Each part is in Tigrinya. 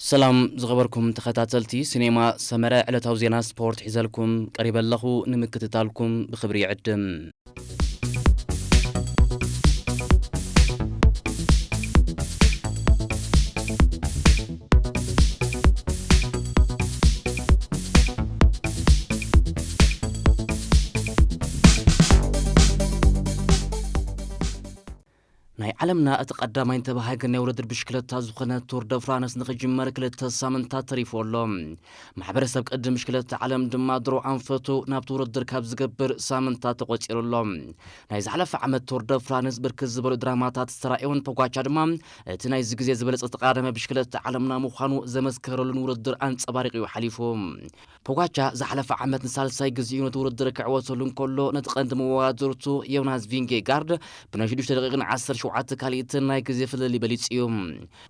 ሰላም ዝኸበርኩም ተኸታተልቲ ሲኔማ ሰመረ፣ ዕለታዊ ዜና ስፖርት ሒዘልኩም ቀሪበ ኣለኹ። ንምክትታልኩም ብኽብሪ ይዕድም። ናይ ዓለምና እቲ ቀዳማይን ተባሃግን ናይ ውድድር ብሽክለታ ዝኾነ ቱር ደ ፍራንስ ንኽጅመር ክልተ ሳምንታት ተሪፉ ኣሎ። ማሕበረሰብ ቅድም ብሽክለታ ዓለም ድማ ድሮ ኣንፈቱ ናብቲ ውድድር ካብ ዝገብር ሳምንታት ተቖጺሩ ኣሎ። ናይ ዝሓለፈ ዓመት ቱር ደ ፍራንስ ብርክት ዝበሉ ድራማታት ዝተራእየውን ፖጋቻ ድማ እቲ ናይዚ ግዜ ዝበለጸ ተቐዳዳሚ ብሽክለታ ዓለምና ምዃኑ ዘመስከረሉን ውድድር ኣንጸባሪቑ እዩ ሓሊፉ። ፖጋቻ ዝሓለፈ ዓመት ንሳልሳይ ግዜኡ ነቲ ውድድር ክዕወተሉ እንከሎ፣ ነቲ ቀንዲ መወዳድርቱ ዮናስ ቪንጌጋርድ ብናይ ሽዱሽተ ደቂቕን ዓሰርተ ሸውዓተ ካልኢትን ናይ ግዜ ፍልልይ በሊጹ እዩ።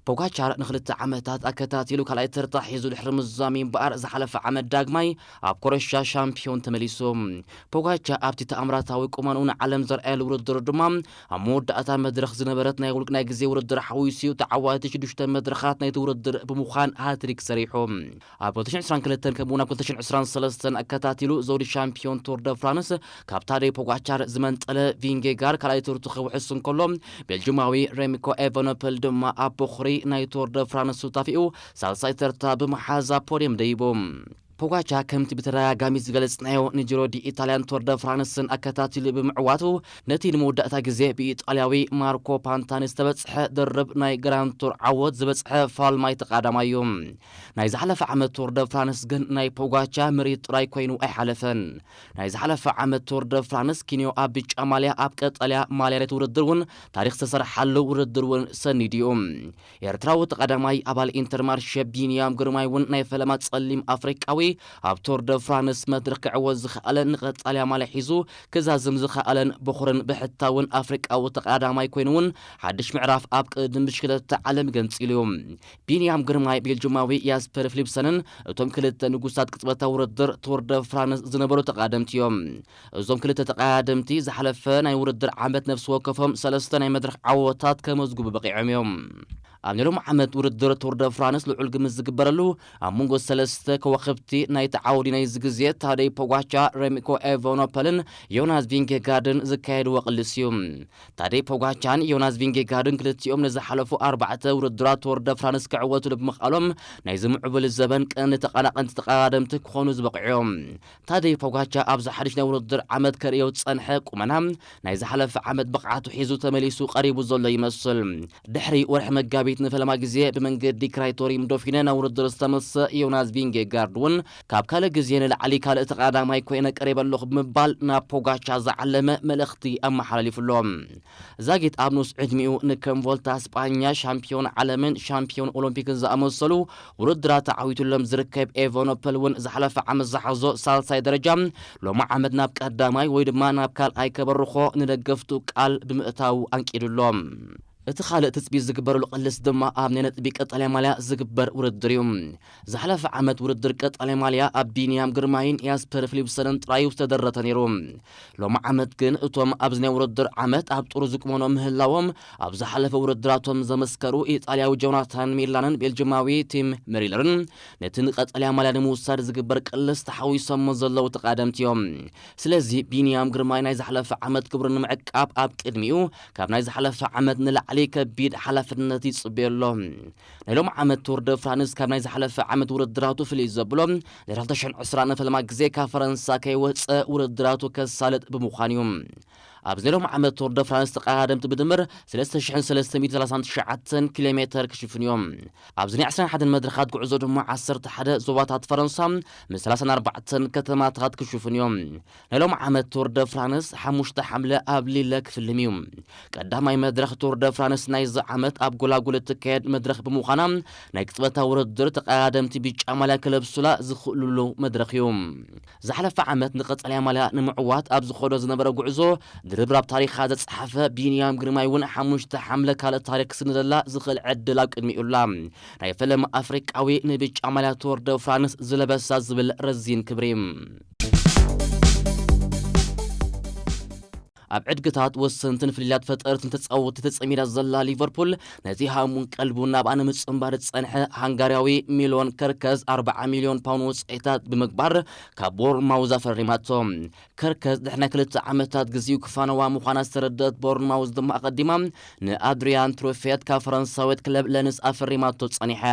ፖጋቻር ንኽልተ ዓመታት ኣከታቲሉ ካልኣይ ተርታ ሒዙ ድሕሪ ምዝዛሙ እምበኣር፣ ዝሓለፈ ዓመት ዳግማይ ኣብ ኮረሻ ሻምፒዮን ተመሊሱ። ፖጋቻ ኣብቲ ተኣምራታዊ ቁመንኡ ንዓለም ዘርኣየሉ ውድድር ድማ ኣብ መወዳእታ መድረኽ ዝነበረት ናይ ውልቅ ናይ ግዜ ውድድር ሓዊሱ ተዓዋቲ ሽዱሽተ መድረኻት ናይቲ ውድድር ብምዃን ሃትሪክ ሰሪሑ። ኣብ ክልተ ሽሕን ዕስራን ክልተን ከምኡ'ውን ኣብ ክልተ ሽሕን ዕስራን ሰለስተን ኣከታቲሉ ዘውዲ ሻምፒዮን ቱር ደ ፍራንስ ካብ ታደይ ፖጋቻር ዝመንጠለ ቪንጌጋር ካልኣይ ቱርቱ ክውሕስ እንከሎ፣ ቤልጅማዊ ሬሚኮ ኤቨኖፐል ድማ ኣብ ቦኽሪ ናይ ቱር ደ ፍራንስ ሱታፊኡ ሳልሳይ ተርታ ብምሓዝ ኣብ ፖድየም ደይቡ። ፖጋቻ ከምቲ ብተደጋጋሚ ዝገለጽናዮ ንጂሮ ዲ ኢታልያን ቱር ደ ፍራንስን ኣከታቲሉ ብምዕዋቱ፣ ነቲ ንመወዳእታ ግዜ ብኢጣልያዊ ማርኮ ፓንታኒ ዝተበጽሐ ድርብ ናይ ግራንድ ቱር ዓወት ዝበጽሐ ፋልማይ ተቓዳማይ እዩ። ናይ ዝሓለፈ ዓመት ቱር ደ ፍራንስ ግን ናይ ፖጋቻ ምርኢት ጥራይ ኮይኑ ኣይሓለፈን። ናይ ዝሓለፈ ዓመት ቱር ደ ፍራንስ ኪንዮ ኣብ ብጫ ማልያ ኣብ ቀጠልያ ማልያ ናይቲ ውድድር እውን ታሪኽ ዝተሰርሓሉ ውድድር እውን ሰኒዱ እዩ። ኤርትራዊ ተቐዳማይ ኣባል ኢንተርማርሸ ቢንያም ግርማይ እውን ናይ ፈለማ ጸሊም ኣፍሪቃዊ ኣብ ቱር ደ ፍራንስ መድረኽ ክዕወት ዝኸኣለን ንቐጣልያ ማልያ ሒዙ ክዛዝም ዝኸኣለን ብኹርን ብሕታውን ኣፍሪቃዊ ተቐዳማይ ኮይኑ እውን ሓድሽ ምዕራፍ ኣብ ቅድድም ብሽክለታ ዓለም ገንጺሉ እዩ። ቢንያም ግርማይ ቤልጅማዊ ያስፐር ፊሊፕሰንን እቶም ክልተ ንጉሳት ቅጽበታዊ ውድድር ቱር ደ ፍራንስ ዝነበሩ ተቐዳደምቲ እዮም። እዞም ክልተ ተቐዳደምቲ ዝሓለፈ ናይ ውድድር ዓመት ነፍሲ ወከፎም ሰለስተ ናይ መድረኽ ዓወታት ከመዝግቡ በቒዖም እዮም። ኣብ ናይ ሎም ዓመት ውድድር ቱር ደ ፍራንስ ልዑል ግምት ዝግበረሉ ኣብ መንጎ ሰለስተ ከዋኽብቲ ናይቲ ዓውዲ ናይዚ ግዜ ታደይ ፖጋቻ፣ ሬሚኮ ኤቨኖፐልን ዮናስ ቪንጌጋርድን ዝካየድ ወቕልስ እዩ። ታደይ ፖጋቻን ዮናስ ቪንጌጋርድን ክልቲኦም ንዝሓለፉ ኣርባዕተ ውድድራት ቱር ደ ፍራንስ ክዕወቱሉ ብምኽኣሎም ናይዚ ምዕቡል ዘበን ቀንዲ ተቐናቐንቲ ተቐዳደምቲ ክኾኑ ዝበቕዑ እዮም። ታደይ ፖጋቻ ኣብዚ ሓድሽ ናይ ውድድር ዓመት ከርእዮ ዝጸንሐ ቁመና ናይ ዝሓለፈ ዓመት ብቕዓቱ ሒዙ ተመሊሱ ቀሪቡ ዘሎ ይመስል። ድሕሪ ወርሒ መጋቢት ንፈለማ ግዜ ብመንገዲ ክራይቶሪየም ዶፊነ ናብ ውድድር ዝተመልሰ ዮናስ ቪንጌጋርድ እውን ካብ ካልእ ግዜ ንላዕሊ ካልእ ተቐዳማይ ኮይነ ቀሪበ ኣለኹ ብምባል ናብ ፖጋቻ ዝዓለመ መልእኽቲ ኣመሓላሊፉ ኣሎ። ዛጊት ኣብ ንኡስ ዕድሚኡ ንከም ቮልታ ስጳኛ፣ ሻምፒዮን ዓለምን ሻምፒዮን ኦሎምፒክን ዝኣመሰሉ ውድድራት ተዓዊቱሎም ዝርከብ ኤቨኖፐል እውን ዝሓለፈ ዓመት ዝሓዞ ሳልሳይ ደረጃ ሎሚ ዓመት ናብ ቀዳማይ ወይ ድማ ናብ ካልኣይ ከበርኾ ንደገፍቱ ቃል ብምእታው ኣንቂዱ ኣሎ። እቲ ካልእ ትጽቢት ዝግበረሉ ቅልስ ድማ ኣብ ናይ ነጥቢ ቀጠልያ ማልያ ዝግበር ውድድር እዩ። ዝሓለፈ ዓመት ውድድር ቀጠልያ ማልያ ኣብ ቢንያም ግርማይን ያስፐር ፊሊፕሰንን ጥራዩ ዝተደረተ ነይሩ። ሎሚ ዓመት ግን እቶም ኣብዚ ናይ ውድድር ዓመት ኣብ ጥሩ ዝቁመኖ ምህላዎም ኣብ ዝሓለፈ ውድድራቶም ዘመስከሩ ኢጣልያዊ ጆናታን ሚላንን ቤልጅማዊ ቲም መሪለርን ነቲ ንቀጠልያ ማልያ ንምውሳድ ዝግበር ቅልስ ተሓዊሶሞ ዘለዉ ተቓደምቲ እዮም። ስለዚ ቢንያም ግርማይ ናይ ዝሓለፈ ዓመት ክብሩ ንምዕቃብ ኣብ ቅድሚኡ ካብ ናይ ዝሓለፈ ዓመት ንላዕሊ ከቢድ ሓላፍነት ይጽበዮ ኣሎ። ናይ ሎም ዓመት ቱር ደ ፍራንስ ካብ ናይ ዝሓለፈ ዓመት ውድድራቱ ፍልይ ዘብሎ ናይ ክልተ ሽሕን ዕስራን ንፈለማ ግዜ ካብ ፈረንሳ ከይወጸ ውድድራቱ ከሳልጥ ብምዃኑ እዩ። ኣብዚ ናይ ሎም ዓመት ቱር ደ ፍራንስ ተቐዳደምቲ ብድምር ሰለስተ ሽሕን ሰለስተ ሚእትን ሰላሳን ትሽዓተን ኪሎ ሜተር ክሽፍኑ እዮም። ኣብዚ ናይ ዕስራን ሓደን መድረኻት ጉዕዞ ድማ ዓሰርተ ሓደ ዞባታት ፈረንሳ ምስ ሰላሳን ኣርባዕተን ከተማታት ክሽፍኑ እዮም። ናይ ሎም ዓመት ቱር ደ ፍራንስ ሓሙሽተ ሓምለ ኣብ ሊለ ክፍልም እዩ። ቀዳማይ መድረኽ ቱር ደ ፍራንስ ናይዚ ዓመት ኣብ ጎላጉል እትካየድ መድረኽ ብምዃና ናይ ቅጽበታዊ ውድድር ተቐዳደምቲ ቢጫ ማልያ ክለብሱላ ዝኽእሉሉ መድረኽ እዩ። ዝሓለፈ ዓመት ንቀጠልያ ማልያ ንምዕዋት ኣብ ዝኸዶ ዝነበረ ጉዕዞ ድርብራብ ታሪኻ ዘጽሓፈ ቢንያም ግርማይ እውን ሓሙሽተ ሓምለ ካልእ ታሪኽ ክስንደላ ዝኽእል ዕድል ኣብ ቅድሚኡ ኣላ። ናይ ፈለማ ኣፍሪቃዊ ንቢጫ ማልያ ቱር ደ ፍራንስ ዝለበሳ ዝብል ረዚን ክብሪ። ኣብ ዕድግታት ወሰንትን ፍልልያት ፈጠርትን ተጻወትቲ ተጸሚዳ ዘላ ሊቨርፑል፣ ነቲ ሃሙን ቀልቡን ናብኣ ንምጽንባር ዝጸንሐ ሃንጋርያዊ ሚሎን ከርከዝ ኣርብዓ ሚልዮን ፓውንድ ወጻኢታት ብምግባር ካብ ቦርንማውዝ ኣፈሪማቶ። ከርከዝ ድሕሪ ናይ ክልተ ዓመታት ግዜኡ ክፋነዋ ምዃና ዝተረደአት ቦርንማውዝ ድማ ኣቐዲማ ንኣድሪያን ትሩፌት ካብ ፈረንሳዊት ክለብ ለንስ ኣፈሪማቶ ጸኒሐ።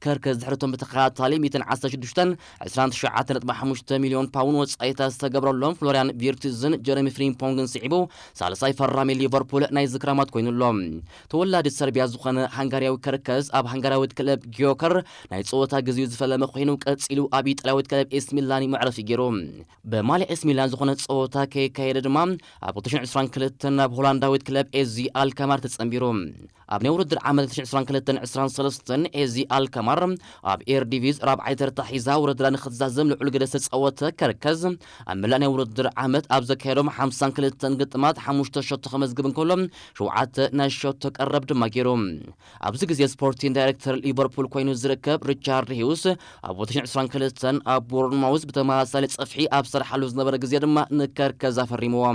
ከርከዝ ድሕሪቶም ብተኸታታሊ ሚእትን ዓሰርተ ሽዱሽተን ዕስራን ትሽዓተን ነጥቢ ሓሙሽተ ሚልዮን ፓውንድ ወጻኢታት ዝተገብረሎም ፍሎርያን ቪርትዝን ጀረሚ ፍሪምፖንግን ስዒቡ ሳልሳይ ፈራሚ ሊቨርፑል ናይ ዝክራማት ኮይኑ ኣሎ። ተወላዲ ሰርቢያ ዝኾነ ሃንጋርያዊ ከርከዝ ኣብ ሃንጋርያዊት ክለብ ጊዮከር ናይ ጸወታ ግዜኡ ዝፈለመ ኮይኑ ቀጺሉ ኣብ ኢጣልያዊት ክለብ ኤስ ሚላን መዕረፊ ገይሩ። ብማልያ ኤስ ሚላን ዝኾነ ጸወታ ከይካየደ ድማ ኣብ ክልተ ሽሕን ዕስራን ክልተን ናብ ሆላንዳዊት ክለብ ኤዚ ኣልካማር ተጸንቢሩ። ኣብ ናይ ውድድር ዓመት ክልተ ሽሕን ዕስራን ክልተን ዕስራን ሰለስተን ኤዚ ኣልካማር ኣብ ኤርዲቪዝ ራብዓይ ተርታ ሒዛ ውድድራ ንኽትዛዘም ልዑል ግደ ዝተጻወተ ከርከዝ ኣብ መላእ ናይ ውድድር ዓመት ኣብ ዘካየዶም ሓምሳን ክልተን ግጥማት ሓሙሽተ ሸቶ ከመዝግብ እንከሎ ሸውዓተ ናይ ሸቶ ቀረብ ድማ ገይሩ። ኣብዚ ግዜ ስፖርቲን ዳይሬክተር ሊቨርፑል ኮይኑ ዝርከብ ሪቻርድ ሂውስ ኣብ ክልተ ሽሕን ዕስራን ክልተን ኣብ ቦርንማውዝ ብተመሳሳሊ ጸፍሒ ኣብ ዝሰርሓሉ ዝነበረ ግዜ ድማ ንከርከዝ ኣፈሪምዎ።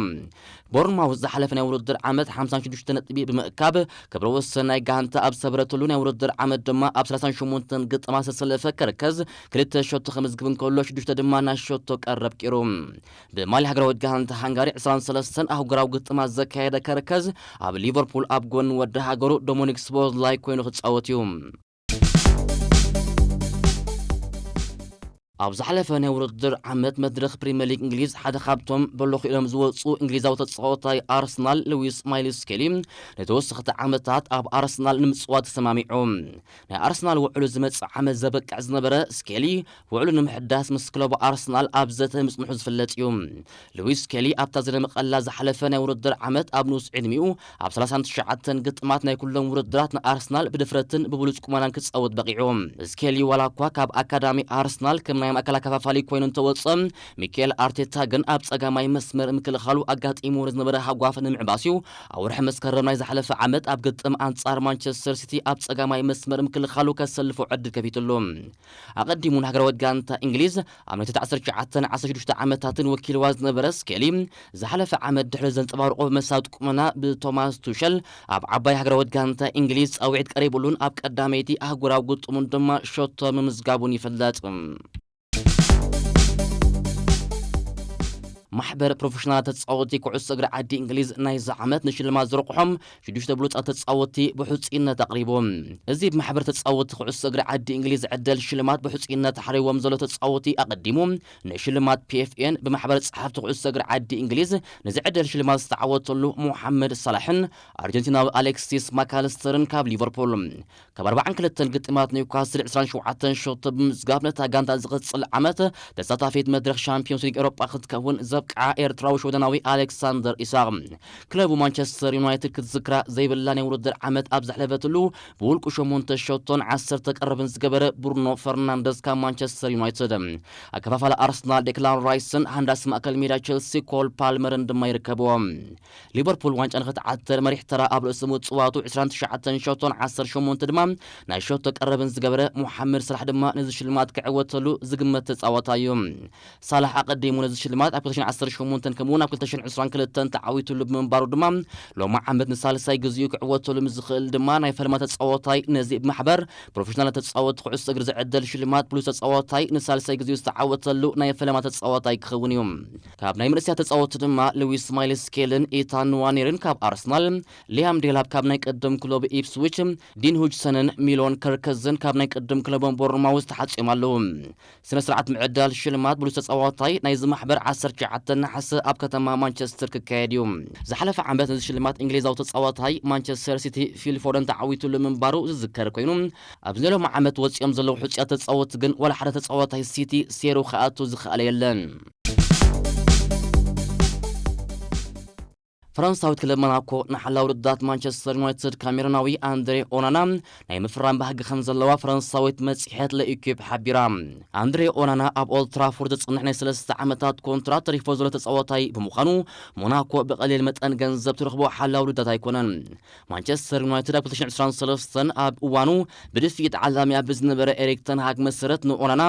ቦርንማውዝ ዝሓለፈ ናይ ውድድር ዓመት ሓምሳን ሽዱሽተ ነጥቢ ብምእካብ ክብረ ወሰን ናይ ጋንታ ኣብ ሰብረትሉ ናይ ውድድር ዓመት ድማ ኣብ ሰላሳን ሸሞንተን ግጥማት ዝተሰለፈ ከርከዝ ክልተ ሸቶ ከመዝግብ እንከሎ ሽዱሽተ ድማ ናይ ሸቶ ቀረብ ቂሩ። ብማልያ ሃገራዊት ጋንታ ሃንጋሪ ዕስራን ሰለስተን ኣህጉራዊ ግጥማት ዘካየደ ከርከዝ ኣብ ሊቨርፑል ኣብ ጎኒ ወዲ ሃገሩ ዶሚኒክ ስፖዝላይ ኮይኑ ክጻወት እዩ። ኣብ ዝሓለፈ ናይ ውድድር ዓመት መድረኽ ፕሪምየር ሊግ እንግሊዝ ሓደ ካብቶም በሎኹ ኢሎም ዝወፁ እንግሊዛዊ ተፃወታይ ኣርሰናል ሉዊስ ማይልስ ስኬሊ ንተወሰኽቲ ዓመታት ኣብ ኣርሰናል ንምፅዋት ተሰማሚዑ። ናይ ኣርሰናል ውዕሉ ዝመፅእ ዓመት ዘበቅዕ ዝነበረ ስኬሊ ውዕሉ ንምሕዳስ ምስ ክለቡ ኣርሰናል ኣብ ዘተ ምፅንሑ ዝፍለጥ እዩ። ሉዊስ ስኬሊ ኣብታ ዝደመቐላ ዝሓለፈ ናይ ውድድር ዓመት ኣብ ንኡስ ዕድሚኡ ኣብ ሰላሳን ትሽዓተን ግጥማት ናይ ኩሎም ውድድራት ንኣርሰናል ብድፍረትን ብብሉጽ ቁመናን ክጻወት በቒዑ። ስኬሊ ዋላ እኳ ካብ ኣካዳሚ ኣርሰናል ከም ናይ ማእከል ኣከፋፋሊ ኮይኑ እንተወጸ፣ ሚኬል ኣርቴታ ግን ኣብ ጸጋማይ መስመር ምክልኻሉ ኣጋጢሙ ዝነበረ ሃጓፍ ንምዕባስ እዩ ኣብ ወርሒ መስከረም ናይ ዝሓለፈ ዓመት ኣብ ግጥም ኣንጻር ማንቸስተር ሲቲ ኣብ ጸጋማይ መስመር ምክልኻሉ ከሰልፎ ዕድል ከፊትሉ። ኣቐዲሙ ንሃገራዊት ጋንታ እንግሊዝ ኣብ ናይ ትሕቲ ዓሰርተ ትሽዓተን ዓሰርተ ሽዱሽተ ዓመታትን ወኪልዋ ዝነበረ ስኬሊ፣ ዝሓለፈ ዓመት ድሕሪ ዘንጸባርቆ መሳጥ ቁመና ብቶማስ ቱሸል ኣብ ዓባይ ሃገራዊት ጋንታ እንግሊዝ ጻውዒት ቀሪቡሉን ኣብ ቀዳመይቲ ኣህጉራዊ ግጥሙን ድማ ሸቶ ምምዝጋቡን ይፍለጥ። ማሕበር ፕሮፌሽናል ተጻወቲ ኩዕሶ እግሪ ዓዲ እንግሊዝ ናይዚ ዓመት ንሽልማት ዝረቑሖም ሽዱሽተ ብሉጻት ተጻወቲ ብሑጽነት ኣቕሪቡ። እዚ ብማሕበር ተጻወቲ ኩዕሶ እግሪ ዓዲ እንግሊዝ ዝዕደል ሽልማት ብሑጽነት ሓሪዎም ዘሎ ተጻወቲ ኣቐዲሙ ንሽልማት ፒኤፍኤን ብማሕበር ጸሓፍቲ ኩዕሶ እግሪ ዓዲ እንግሊዝ ንዝዕደል ሽልማት ዝተዓወተሉ ሞሓመድ ሳላሕን ኣርጀንቲናዊ ኣሌክሲስ ማካልስተርን ካብ ሊቨርፑል ካብ ኣርባዓን ክልተን ግጥማት ኒውካስል ዕስራን ሸውዓተን ሸቶ ብምዝጋብ ነታ ጋንታ ዝቕጽል ዓመት ተሳታፊት መድረኽ ሻምፒዮንስ ሊግ ኤውሮጳ ክትከውን ዘብቅዓ ኤርትራዊ ሽወደናዊ ኣሌክሳንደር ኢሳቕ። ክለቡ ማንቸስተር ዩናይትድ ክትዝክራ ዘይብላ ናይ ውድድር ዓመት ኣብ ዘሕለፈትሉ ብውልቁ ሸሞንተ ሸቶን ዓሰርተ ቀረብን ዝገበረ ብሩኖ ፈርናንደስ ካብ ማንቸስተር ዩናይትድ፣ ኣከፋፋሊ ኣርሰናል ዴክላን ራይስን ሃንዳስ ማእከል ሜዳ ቸልሲ ኮል ፓልመርን ድማ ይርከብዎም። ሊቨርፑል ዋንጫ ንኽትዓተር መሪሕ ተራ ኣብ ርእሲ ምጽዋቱ ዕስራን ትሽዓተን ሸቶን ዓሰርተ ሸሞንተ ድማ ናይ ሸቶ ቀረብን ዝገበረ ሞሓመድ ሰላሕ ድማ ነዚ ሽልማት ክዕወተሉ ዝግመት ተጻዋታይ እዩ። ሳላሕ ኣቐዲሙ ነዚ ሽልማት ኣብ ክልተ ሽሕን ዓሰርተ ሸሞንተን ከምኡውን ኣብ ክልተ ሽሕን ዕስራን ክልተን ተዓዊቱሉ ብምንባሩ ድማ ሎሚ ዓመት ንሳልሳይ ግዜኡ ክዕወተሉ ምስ ዝኽእል ድማ ናይ ፈለማ ተጻዋታይ ነዚ ብማሕበር ፕሮፌሽናል ተጻወቲ ኩዕሶ እግሪ ዝዕደል ሽልማት ብሉጽ ተጻዋታይ ንሳልሳይ ግዜኡ ዝተዓወተሉ ናይ ፈለማ ተጻዋታይ ክኸውን እዩ። ካብ ናይ መንእሰያት ተጻወቲ ድማ ሉዊስ ማይልስ ስኬልን ኢታን ንዋኔርን ካብ ኣርሰናል፣ ሊያም ዴላፕ ካብ ናይ ቅድም ክለቡ ኢፕስዊች፣ ዲን ሁጅሰንን ሚሎን ከርከዝን ካብ ናይ ቅድም ክለቦም ቦርንማውዝ ተሓጽዮም ኣለዉ። ስነ ስርዓት ምዕዳል ሽልማት ብሉጽ ተጻዋታይ ናይዚ ማሕበር ዓሰርተ ትሽዓተ ነሓሰ ኣብ ከተማ ማንቸስተር ክካየድ እዩ። ዝሓለፈ ዓመት ነዚ ሽልማት እንግሊዛዊ ተጻዋታይ ማንቸስተር ሲቲ ፊል ፎደን ተዓዊቱሉ ምንባሩ ዝዝከር ኮይኑ፣ ኣብዚ ናይ ሎሚ ዓመት ወጺኦም ዘለዉ ሕጹያት ተጻወትቲ ግን ዋላ ሓደ ተጻዋታይ ሲቲ ሴሩ ክኣቱ ዝኸኣለ የለን። ፈረንሳዊት ክለብ ሞናኮ ንሓላው ውድዳት ማንቸስተር ዩናይትድ ካሜሩናዊ ኣንድሬ ኦናና ናይ ምፍራም ባህጊ ከም ዘለዋ ፈረንሳዊት መጽሔት ለኢኩፕ ሓቢራ። ኣንድሬ ኦናና ኣብ ኦልትራፎርድ ዝጽንሕ ናይ ሰለስተ ዓመታት ኮንትራት ተሪፎ ዘሎ ተጻዋታይ ብምዃኑ፣ ሞናኮ ብቐሊል መጠን ገንዘብ ትረኽቦ ሓላው ውድዳት ኣይኮነን። ማንቸስተር ዩናይትድ ኣብ ክልተ ሽሕን ዕስራን ሰለስተን ኣብ እዋኑ ብድፊት ዓላሚያ ብዝነበረ ኤሪክ ተንሃግ መሰረት ንኦናና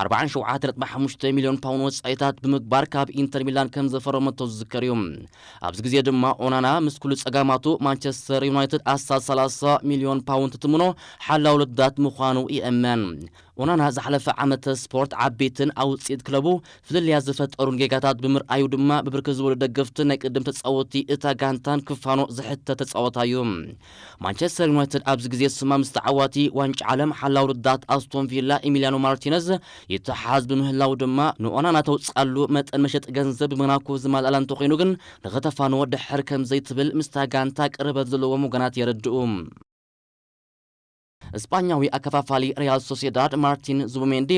ኣርባዓን ሸውዓተ ነጥቢ ሓሙሽተ ሚልዮን ፓውንድ ወጻኢታት ብምግባር ካብ ኢንተር ሚላን ከም ዘፈረመቶ ዝዝከር እዩ። ኣብዚ ግዜ ድማ ኦናና ምስ ኩሉ ጸጋማቱ ማንቸስተር ዩናይትድ ኣስታት ሰላሳ ሚልዮን ፓውንድ ትትምኖ ሓላው ውድዳት ምዃኑ ይእመን። ኦናና ዝሓለፈ ዓመተ ስፖርት ዓበይትን ኣብ ውጽኢት ክለቡ ፍልልያ ዝፈጠሩን ጌጋታት ብምርኣዩ ድማ ብብርክት ዝበሉ ደገፍትን ናይ ቅድም ተጻወቲ እታ ጋንታን ክፋኖ ዝሕተ ተጻወታ እዩ። ማንቸስተር ዩናይትድ ኣብዚ ግዜ ስማ ምስ ተዓዋቲ ዋንጫ ዓለም ሓላው ውድዳት ኣስቶን ቪላ ኢሚሊያኖ ማርቲነዝ ይተሓዝ ብምህላው ድማ ንኦናና ተውጻሉ መጠን መሸጢ ገንዘብ ብሞናኮ ዝማልኣላ እንተኾይኑ ግን ንኸተፋንዎ ድሕር ከም ዘይትብል ምስታ ጋንታ ቅርበት ዘለዎም ወገናት የረድኡ። እስጳኛዊ ኣከፋፋሊ ሪያል ሶሴዳድ ማርቲን ዙቡሜንዲ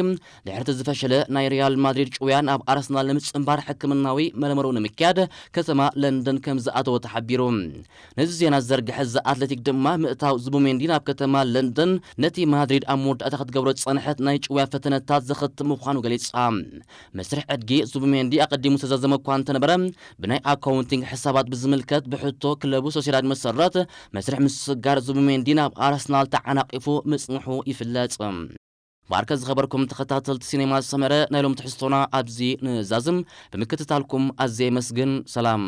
ድሕርቲ ዝፈሸለ ናይ ሪያል ማድሪድ ጭውያ ናብ ኣርሰናል ንምጽንባር ሕክምናዊ መርመሩ ንምክያድ ከተማ ለንደን ከም ዝኣተወ ተሓቢሩ። ነዚ ዜና ዝዘርግሐ ዘ ኣትሌቲክ ድማ ምእታው ዙቡሜንዲ ናብ ከተማ ለንደን ነቲ ማድሪድ ኣብ መወዳእታ ክትገብሮ ዝጸንሐት ናይ ጭውያ ፈተነታት ዘኸትም ምዃኑ ገሊጻ። መስርሕ ዕድጊ ዙቡሜንዲ ኣቐዲሙ ዝተዛዘመ እኳ እንተነበረ፣ ብናይ ኣካውንቲንግ ሕሳባት ብዝምልከት ብሕቶ ክለቡ ሶሴዳድ መሰረት መስርሕ ምስጋር ዙቢሜንዲ ናብ ኣርሰናል ተዓናቒፉ ምጽንሑ ይፍለጥ። ባርከ ዝኸበርኩም ተኸታተልቲ ሲኔማ ሰመረ፣ ናይ ሎም ትሕዝቶና ኣብዚ ንዛዝም። ብምክትታልኩም ኣዝየ የመስግን። ሰላም።